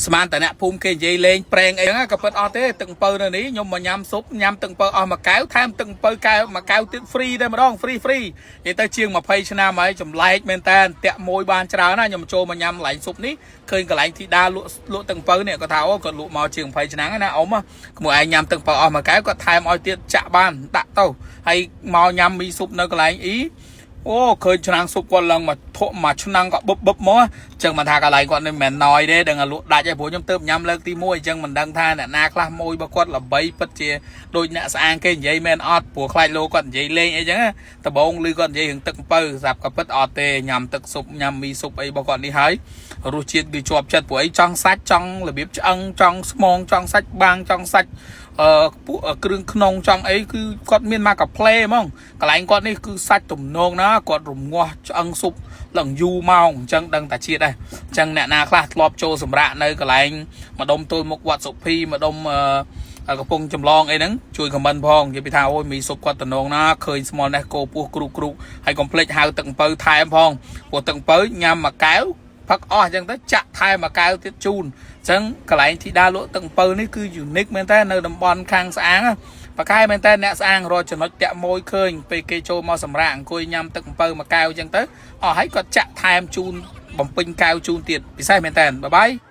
ស្មានតែអ្នកភូមិគេនិយាយលេងប្រេងអីហ្នឹងក៏ពិតអត់ទេទឹកអំពៅនៅនេះខ្ញុំមកញ៉ាំស៊ុបញ៉ាំទឹកអំពៅអស់មួយកែវថែមទឹកអំពៅកែវមួយកែវទៀត free តែម្ដង free free និយាយទៅជាង20ឆ្នាំហើយចម្លែកមែនតើតាក់មួយបានច្រើនណាខ្ញុំចូលមកញ៉ាំកន្លែងស៊ុបនេះឃើញកន្លែងធីតាលក់លក់ទឹកអំពៅនេះគាត់ថាអូគាត់លក់មកជាង20ឆ្នាំហើយណាអ៊ំក្មួយឯងញ៉ាំទឹកអំពៅអស់មួយកែវគាត់ថែមឲ្យទៀតចាក់បានដាក់ទៅហើយមកញ៉ាំមីស៊ុបនៅកន្លែងអ៊ី អូឃើញឆ្នាំងស៊ុបគាត់ឡើងមកធក់មួយឆ្នាំងក៏បឹបបឹបមកអញ្ចឹងមិនថាកន្លែងគាត់នេះមិនមែនណយទេដឹងតែលក់ដាច់ឯងព្រោះខ្ញុំទៅញ៉ាំលើកទី1អញ្ចឹងមិនដឹងថាអ្នកណាខ្លះមួយរបស់គាត់ល្បីពិតជាដូចអ្នកស្អាងគេនិយាយមែនអត់ព្រោះខ្លាចលោកគាត់និយាយលេងអីចឹងដបងឮគាត់និយាយរឿងទឹកអំពៅស្រាប់ក៏ពិតអត់ទេញ៉ាំទឹកស៊ុបញ៉ាំមីស៊ុបអីរបស់គាត់នេះហើយរសជាតិគឺជាប់ចិត្តព្រោះអីចង់សាច់ចង់របៀបឆ្អឹងចង់ស្មងចង់សាច់បាងចង់សាច់អឺពួកគ្រឿងក្នុងចង់អីគឺគាត់មានមកកាផ្លេហ្មងកន្លែងគាត់នេះគឺសាច់ទំនងណាគាត់រងាស់ឆ្អឹងស៊ុបឡើងយូរម៉ោងអញ្ចឹងដឹងតែជាតិដែរអញ្ចឹងអ្នកណាខ្លះធ្លាប់ចូលសម្រាកនៅកន្លែងម្ដុំទល់មុខវត្តសុភីម្ដុំអឺកំពង់ចម្លងអីហ្នឹងជួយ comment ផងនិយាយពីថាអូយមីស៊ុបគាត់តំណងណាឃើញស្មល់នេះគោពោះគ្រូគ្រូហើយកុំភ្លេចហៅទឹកអំពៅថែមផងព្រោះទឹកអំពៅញ៉ាំមួយកែវផឹកអស់អញ្ចឹងទៅចាក់ថែមមួយកែវទៀតជូនអញ្ចឹងកន្លែងធីតាលក់ទឹកអំពៅនេះគឺ unique មែនតើនៅតំបន់ខាងស្អាងបកែមែនតើអ្នកស្អាងរកចំណុចតាក់មួយឃើញពេលគេចូលមកសម្រាប់អង្គុយញ៉ាំទឹកអំពៅមួយកែវអញ្ចឹងទៅអស់ហើយគាត់ចាក់ថែមជូនបំពេញកែវជូនទៀតពិសេសមែនតើbye bye.